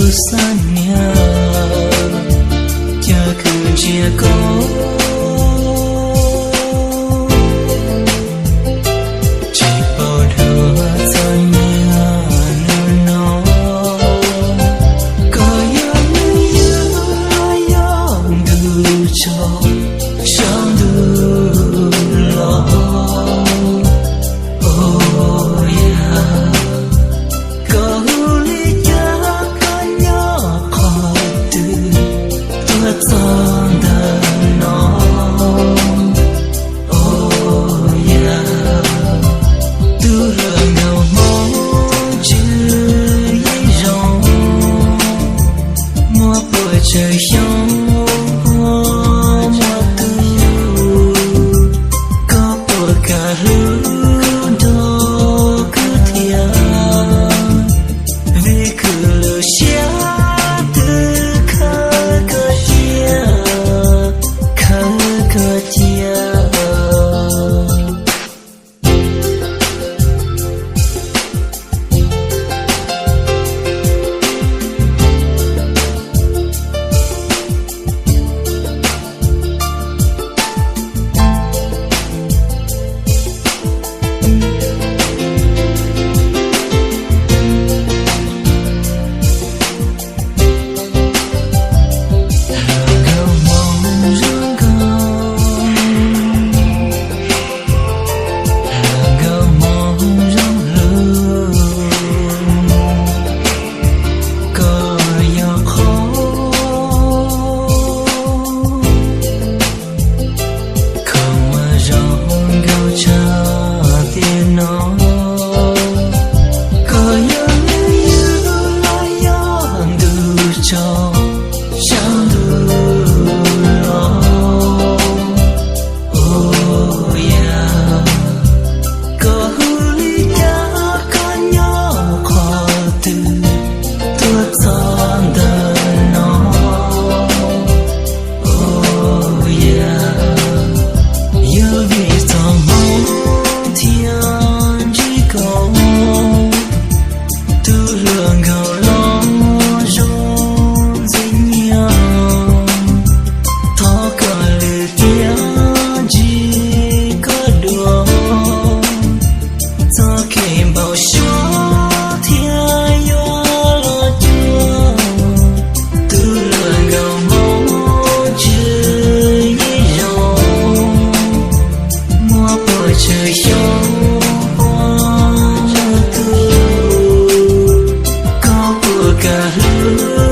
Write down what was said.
Xab niag, cas kuv ntsia koj tsis paub dua txog niag hnub no. Koj yog neeg ywg los yog ntu tso, saum ntuj los. Ua yam, koj hu li cas, koj nyob qhov twg, tuaj txog ntawm no. Ua yam, tus hluas nkauj Hmoob Tswv Yej Zoo, muaj puas tsawg xyoo, muaj tus, koj puas kam hlub nrog kuv thiab? Vim kuv lub siab twb khawb koj cia, khawb koj cia. Hluas nkauj Hmoob zoo nkauj, hluas nkauj Hmoob zoo lug, koj yog qhov kho mas zoo nkauj tshaj tiam no. Koj yog neeg ywg los yog ntu tso, saum ntuj los. Ua yam, koj hu li cas, koj nyob qhov twg, tuaj txog ntawm no. Ua yam, yog vim txoj hmoo thiaj ntsib koj, tus hluas nkauj los zoo ntxim nyiam. Thov koj lwm tiam ntsib koj dua, txoj kev npau suav thiaj yuav los cuag. Tus hluas nkauj Hmoob Tswv Yej Zoo, muaj puas tsawg xyoo, muaj tus, koj puas kam hlub